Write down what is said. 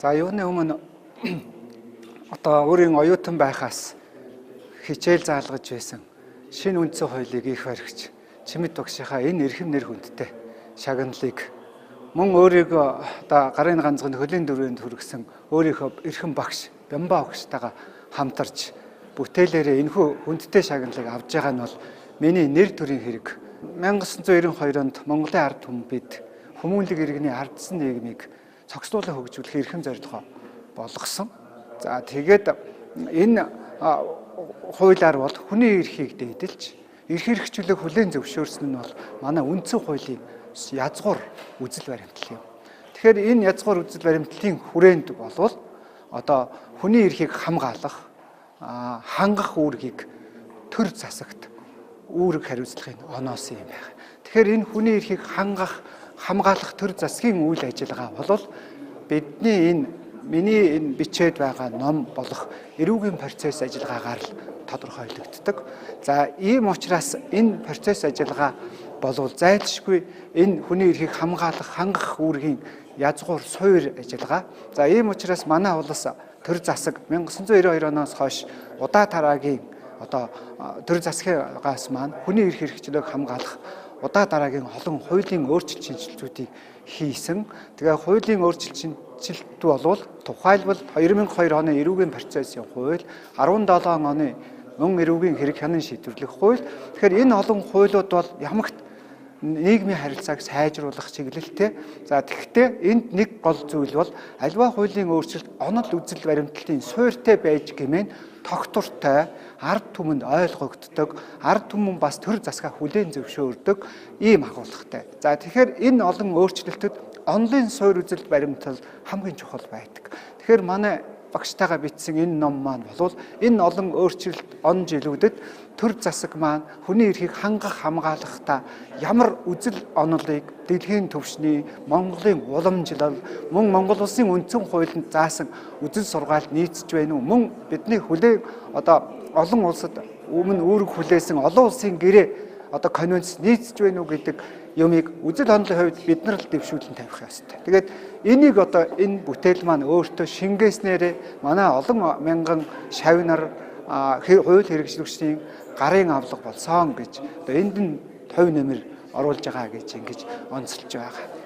За юуны өмнө одоо өөрийн оюутан байхаас хичээл заалгаж байсан шинэ үндсэн хуулийг их баригч Чимэд багшийнхаа энэ эрхэм нэр хүндтэй шагналыг мөн өөрийгөө одоо гарын ганцхан хөлийн дөрвөнд хүргэсэн өөрийнхөө эрхэм багш Бямба багштайгаа хамтарч бүтээлээрээ энэхүү хүндтэй шагналыг авж байгаа нь бол миний нэр төрийн хэрэг. 1992 онд Монголын ард түмэн бид хүмүүнлэг иргэний ардсан нийгмийг цогцлуулан хөгжүүлэх эрхэм зорилгоо болгосон. За тэгээд энэ хуулиар бол хүний эрхийг дээдэлж, эрх хэрэгчлөөг хүлээн зөвшөөрсөн нь бол манай үндсэн хуулийн язгуур үзэл баримтлал юм. Тэгэхээр энэ язгуур үзэл баримтлалын хүрээнд болвол одоо хүний эрхийг хамгаалах, хангах үүргийг төр засагт үүрэг хариуцлагын оноосон юм байна. Тэгэхээр энэ хүний эрхийг хангах, хамгаалах төр засгийн үйл ажиллагаа бол бидний энэ миний энэ бичээд байгаа ном болох эрүүгийн процесс ажиллагаагаар л тодорхойлогддог. За ийм учраас энэ процесс ажиллагаа болвол зайлшгүй энэ хүний эрхийг хамгаалах, хангах үүргийн язгуур суур ажиллагаа. За ийм учраас манай улс төр засаг 1992 оноос хойш удаа дараагийн одоо төр засгаас маань хүний эрх хэрэгчлөөг хамгаалах удаа дараагийн олон хуулийн өөрчлөлт шинэчлэлтүүдийг хийсэн. Тэгээ хуулийн өөрчлөлт шинэчлэлт болвол тухайлбал 2002 оны эрүүгийн процессын хууль, 17 оны мөн эрүүгийн хэрэг хянан шийдвэрлэх хууль. Тэгэхээр энэ олон хуулиуд бол ямагт нийгмийн харилцааг сайжруулах чиглэлтэй. За тэгэхдээ энд нэг гол зүйл бол альва хуулийн өөрчлөлт онол үзэл баримтлалын суурьтай байж гэмээн тогтвортой, ард түмэнд ойлгогддог, ард түмэн бас төр засгаа хүлээн зөвшөөрдөг ийм агуулгатай. За тэгэхээр энэ олон өөрчлөлтөд онолын суурь үзэл баримтлал хамгийн чухал байдаг. Тэгэхээр манай багштайгаа бичсэн энэ ном маань болвол энэ олон өөрчлөлт он жилүүдэд төр засаг маань хүний эрхийг хангах хамгаалахдаа ямар үзэл онолыг дэлхийн түвшний Монголын уламжлал мөн Монгол улсын үндсэн хуулинд заасан үзэл сургаалд нийцж байна уу? Мөн бидний хүлээн одоо олон улсад өмнө үүрэг хүлээсэн олон улсын гэрээ одоо конвенц нийцж байна уу гэдэг юмыг үзэл онолын хувьд бид нар л дэвшүүлэн тавих ёстой. Тэгээд энийг одоо энэ бүтээл маань өөртөө шингээснээрээ манай олон мянган шавь нар хууль хэрэгжүүлэгчдийн гарын авлага болсон гэж одоо энд нь хувь нэмэр оруулж байгаа гэж ингэж онцолж байгаа.